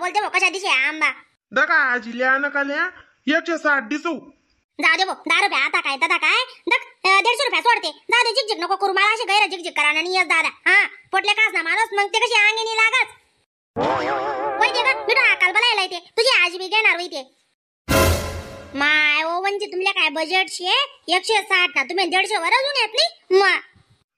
बोलते भो कशा दिशे आंबा. दका आजी लिया नका लिया 160 दिसू. जाऊ दे भो 10 रुपये आता काय दादा काय दक 150 रुपये सोडते. जाऊ दे झिकझिक नको करू मला अशी गैर झिकझिक करा नाही येत दादा. हा पोटले खास ना माणूस मग ते कशी अंगिनी लागत. वय दे ग मिठू अकाल बोलायला येते तुझी आजी बी घेणार वय ते. माय ओ म्हणजे तुमल्या काय बजेट शे 160 ना तुम्ही 150 वर अजून येत नाही. मग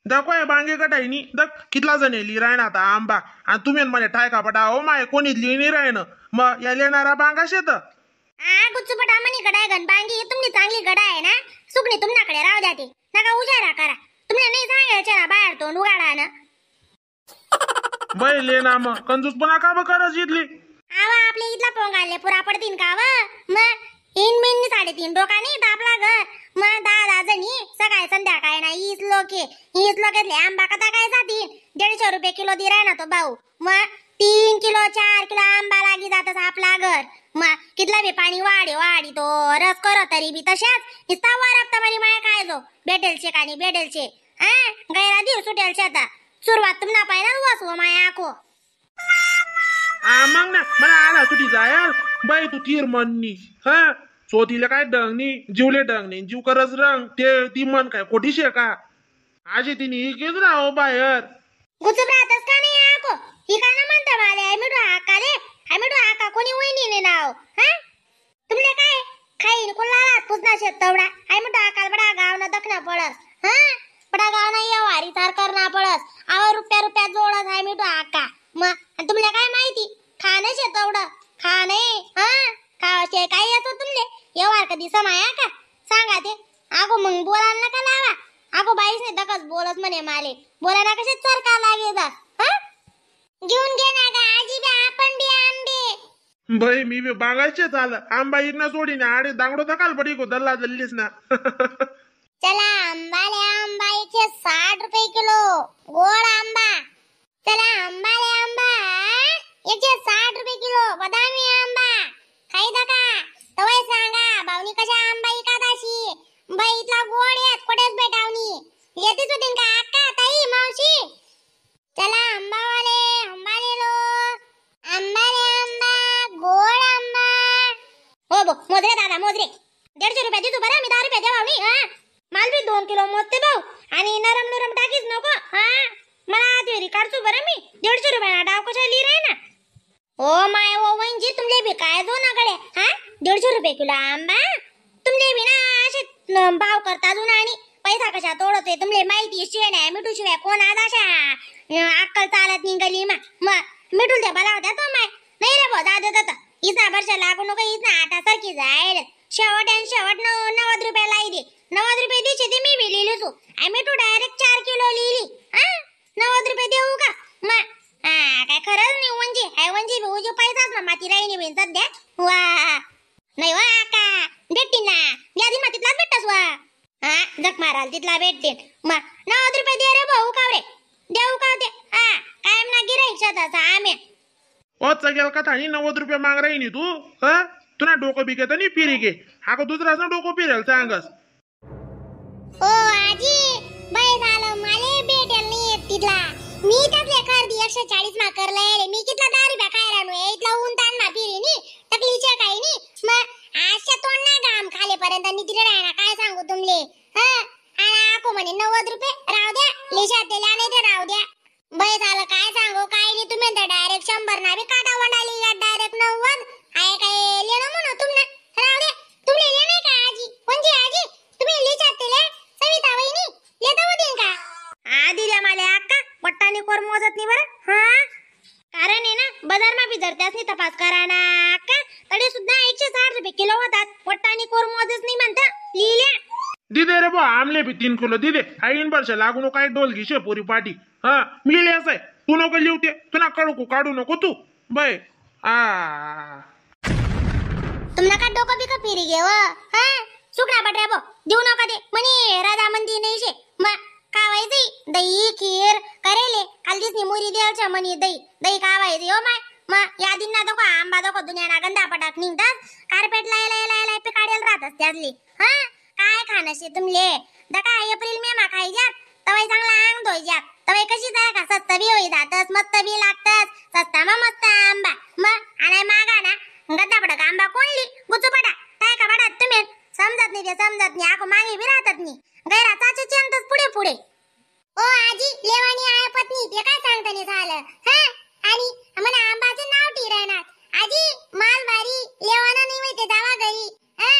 दाखवाय बांगे कटायनी दक कितला जण ली राहणार आता आंबा आणि तुम्ही मला ठायका पटा ओ my कोणी लिहिणी राहणं मग या लेणारा बांगा शेत. आ गुच्चूपटा म्हणी गडाय गण बांगी तुमची चांगली गडा आहे ना सुकणी तुमच्याकडे राहू द्या ते नका उजारा करा तुमने नाही सांगायचे ना बाहेर तोंड उगाडा ना. बाई ले ना मग कंजूसपणा का करत इथली. आवा आपल्या इथला पोंगाले पुरा पडतीन का व मग इन मिन 3.5 डोका नाही आपला घर मग 10 जणी सकाळी संध्याकाळी ना हीच लोके हीच लोकेतले आंबा कथा काय जातील 150 रुपये किलो दि ना तो भाऊ. मग 3 किलो 4 किलो आंबा लागी जातच आपला घर. मग कितला बी पाणी वाढी वाढी तो रस करो तरी बी तशाच नुसता वरपता मारी माया काय जो भेटेल शे का नाही भेटेल शे. हा गैरा देऊ सुटेल शे आता सुरुवात तुम्हाला पाहिजे वसव माया आखो. मग ना मला आला सुटी जायल बाई तू तीर म्हणनी हा चोथीला काय डंगनी जीवले डंगनी जीव करच रंग ते ती मन काय खोटी शे का आजी तिने इकेच ना हो बाहेर. गुचूप राहतस का नाही आको ही का ना म्हणता मला मिठू आका रे हाय मिठू आका कोणी वहिनी ने नाव. हा तुमले काय खाईन कोणाला पुसना शेत तवडा हाय मिठू आकाल बडा गाव ना दखना पडस. हा बडा गाव ना येवारी सार करना पडस आवा रुपया रुपया जोडस हाय मिठू आका. मग आणि तुमले काय माहिती खाणं शेत तवडं खाणे. हा खावाशे काय येतो तुमले येवार कधी समाया का सांगा ते. आगो मग बोलायला नका लावा आगो बाईच नाही दकच बोलत म्हणे माले बोलायला कसे चरका लागे जा. हा घेऊन घे ना गा आजी बी आपण बी आंबे. बाई मी बी बागायचे चाल आंबा इकडं सोडीन आडे दांगडो थकाल पडी को दल्ला दल्लीस ना. चला आंबाले आंबा 160 रुपये किलो गोड आंबा. चला आंबाले आंबा 160 रुपये किलो बदामी आंबा खाई का तवय सांगा भाऊनी कशा आंबा इकादाशी बाई इथला गोड येत कुठेच भेटावनी येतेच होतीन का अक्का ताई मावशी. चला आंबावाले आंबा लेलो आंबाले आंबा गोड आंबा. हो बो मोजरे दादा मोजरे 150 रुपये देतो बरं मी 10 रुपये द्या भाऊनी. हा माल बी 2 किलो मोजते भाऊ आणि नरम नरम टाकीच नको. हा मला आधी काढतो बरं मी 150 रुपया डाव कशा लिहि रे ना. ओ my ओ वंजी तुमले बी काय जो ना गडे. हा 150 रुपये किलो आंबा तुमले बी ना असे भाव करता अजून आणि पैसा कशा तोडते तुमले माहिती शिवाय नाही मिठू शिवाय कोण आज अशा अक्कल चालत निघाली मा मग मिठूल त्या बला होत्या तो माय नाही रे भाऊ दादा दादा इसा वर्षा लागू नको इसा आटा सारखी जाईल शेवट आणि शेवट 90 रुपये लाई दे 90 रुपये दिशे ते मी बी लिहिली सू आणि मिठू डायरेक्ट 4 किलो लिहिली. हा 90 रुपये देऊ का मग. हा काय खरंच नाही वंजी हाय वंजी बी उजू पैसाच ना माती राहिनी बहीण सध्या. वा नाही वा का भेटतील ना यादी मा तिथलाच भेटतस वा. हा जग माराल तिथला भेटतील मग 90 रुपये दे रे भाऊ का रे देऊ का ते. हा कायम ना गिराईक शेताचा आम्ही ओ चगेल का थानी 90 रुपये माग राहिनी तू. हा तुला डोकं बिकेत नाही फिरी गे हा का दुसराच ना डोकं फिरेल सांगस. ओ आजी बाई झालं मला भेटेल नाही तिथला मी त्यातले खरेदी 140 मा करले मी कितला 10 रुपया खाय राहणू इथला ऊन ताण मा फिरी नी तकलीच्या काही नी मग आजच्या तोंड ना घाम खालेपर्यंत नितीला राहणार काय सांगू तुमले. हा आणि आको म्हणे 90 रुपये राहू द्या लिशा दिल्या नाही ते राहू द्या. बाई झालं काय सांगू काय नाही तुम्ही तर डायरेक्ट 100 ना बी काटा वंडाली डायरेक्ट 90 आहे काय लेणं म्हणू तुमना राहू द्या. तुमले ले नाही का आजी कोणची आजी तुम्ही लिशा दिल्या सविता वहिनी लेता होतीन का आ दिल्या मला अक्का पट्टानी कोर मोजत नाही बरं. हा कारण आहे ना बाजार मा बी जर त्यासनी तपास करा ना अक्का तरी सुद्धा 160 रुपये किलो होतात पट्टानी कोर मोजत नाही म्हणता लिहिल्या. दिदे रे बा आमले बी 3 किलो दिदे आईन वर्ष लागू नको काय डोल घेशे पोरी पाटी. हा मी लिहायचं आहे तू नको लिहते तू ना कडू काढू नको तू बाय. आ तुमना का डोकं बिकं फिरी घेव. हा सुकरा बटऱ्या बो देऊ नका ते म्हणे राधा मंदी नाही शे मग खावायची दही खीर करेले काल दिसनी मुरी द्यायच्या म्हणे दही दही खावायची हो my. मग यादींना दको आंबा दको दुनिया गंधा पटाक निघतात कार्पेट लाय लाय लाय लाय पिकाडेल राहतात त्यातली. हा काय खाणं शे तुमले दका एप्रिल मे मा खायच्यात तवाई चांगला अंग धोयच्यात. तवे कशी जरा का सस्त बी होई जातस, मस्त बी लागतस, सस्ता मा मस्त आंबा. मग आणि मागा ना गद्दापडक आंबा कोणली गुचूपडा काय का बडात तुम्ही समजत नाही ते समजत नाही. आको मागे बी राहतात नाही गैरा चाचे चेंतच पुढे पुढे. ओ आजी लेवानी आया पत्नी ते काय सांगता नाही झालं. हा आणि मला आंबाचे नाव टी राहणार आजी माल भारी लेवाना नाही माहिती जावा घरी. हा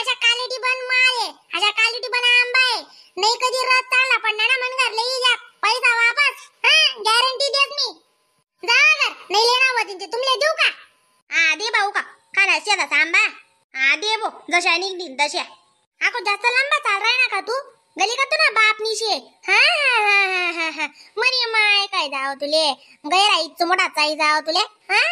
अशा क्वालिटी बन माल आहे, अशा क्वालिटी बन आंबा आहे. नाही कधी रस चांगला पडणार ना मन घरले जा पैसा वापस. हा गॅरंटी देत मी जावा घर नाही लेणार वतीन तुमले देऊ का? हा दे भाऊ का खाना शेतात आंबा. हा दे बो जशा निघतील तशा. आको जास्त लांबा चाल राय ना का तू गली का तू ना बाप निशे. हा हा हा हा हा हा मनी माय काय जाव तुले गैरा इच्च मोठा चाई जाव तुले. हा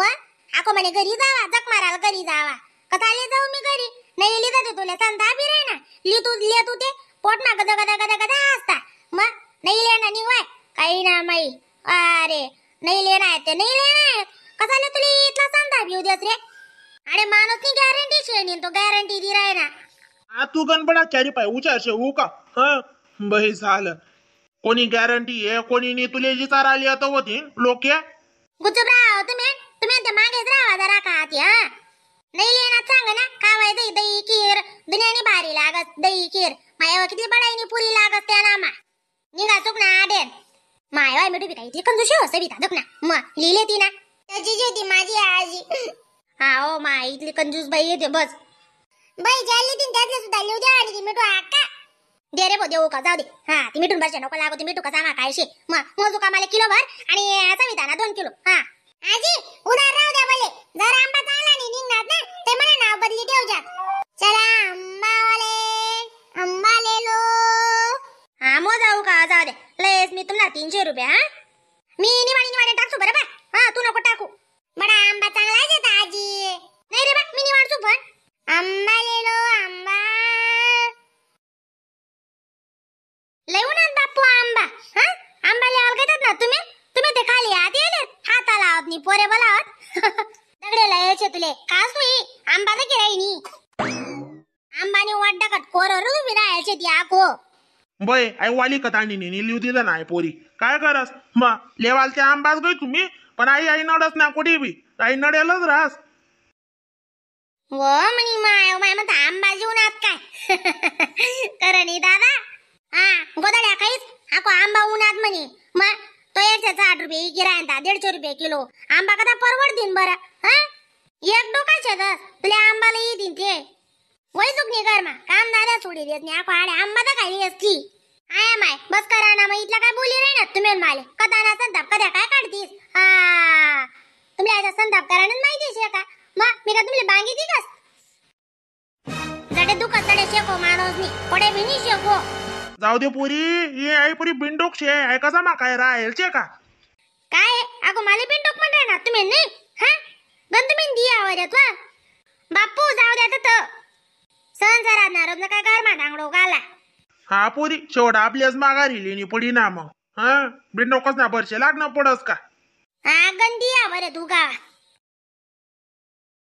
मग आको म्हणे घरी जावा जक माराल घरी जावा कथाले जाऊ मी घरी नाही लिहित होते तुला संधा बी रे ना लिहितो लिहित होते पोट ना गदा गदा गदा गदा असता. मग नाही लिहिणार निघवाय काही ना माई. अरे नाही लिहिणार ते नाही लिहिणार कसाले तुला इथला संधा बी उद्याच रे. अरे माणूस नी गॅरंटी शे तो गॅरंटी दी राय ना. आ तू गणपणा चारी पाय उचारशे हो का. हा बही झालं कोणी गॅरंटी आहे कोणी नाही तुले जी चार आली आता होती लोक गुच्चूप राहा तुम्ही तुम्ही ते मागेच राहा जरा का ती. हा नाही लेणार सांग ना खावाय दही दही खीर दुनियानी भारी लागत दही खीर मायावर किती बडाईनी पुरी लागत त्या नामा निघा चुक ना आडेन मायवा मिठू बी काही इथली कंजूशी हो सविता दुख ना मग लिहिले ती ना त्याची जी होती माझी आजी. हा ओ my इथली कंजूस बाई येते बस बाई ज्याली ती त्यातले सुद्धा लिहू द्या आणि ती मिठू आका दे रे देऊ का जाऊ दे. हा ती मिठून बसते नको लागू ती मिठू का सांगा काय शे. मग मोजू का मला किलो भर आणि सविता ना 2 किलो. हा आजी उधार राहू द्या भले जर आंबा चांगला नाही निघणार ना ते मला नाव बदली ठेवू द्या. चला आंबावाले आंबा लेलो. हा मोजाऊ का जाऊ दे लयच मी तुम्हाला 300 रुपये. हा मी निवाणी निवाणी टाकतो बरं बा. हा तू नको टाकू. बडा आंबा चांगला आहे आजी. नाही रे बा मी निवाडतो पण. आंबा लेलो आंबा लय उन्हात बापू आंबा. हा आंबा लिहावं घेतात ना तुम्ही तुम्ही ते खाली आत येले हाताला आहोत नी पोरे बोलावत दगडे यायचे तुले खास तू आंबा तर गिराई आंबाने वाट टाकत कोर उभी राहायचे ती आको. बय आई वाली कथाणी नेनी लिहू दिलं नाही पोरी काय करस मग लेवाल त्या आंबाच गई तुम्ही पण आई आई नडस ना कुठे बी I नडेलच रास. व म्हणी माय माय म्हणता आंबा जीवनात काय करणी दादा. हा गोदाड्या काहीच आको आंबा उन्हात म्हणे मग तो 160 रुपये गिरायता 150 रुपये किलो आंबा कदा परवडतीन बरं. हा एक डोकाचे दस तुला आंबाला येतील ते वय चुकणी कर मा काम दादा सोडी देत नाही आको आडे आंबा तर काही असती. आया माय बस करा ना मग इथला काय बोली रे ना तुम्ही माले कदा ना संताप कद्या काय काढतीस. हा तुम्ही याचा संताप करा ना माहिती शे का मग मी का तुमले बांगी दी कस जडे दुखत तडे शेको माणूस नी पडे बी नी शेको. जाऊ दे पोरी ये आई पोरी बिंडोक शे आई कसा मा काय राहील शे का काय अगो माले बिंडोक म्हणताय ना तुम्ही नाही. हा गंत तुम्ही दिया वर वा बापू जाऊ द्या तर संसारात नारद काय कर मा दांगडो गाला. हा पोरी शेवट आपल्याच माघारी लेणी पडी ना मग. हा बिंडोकच ना बरशे लागणं पडस का. हा गंदी या बरे तू का.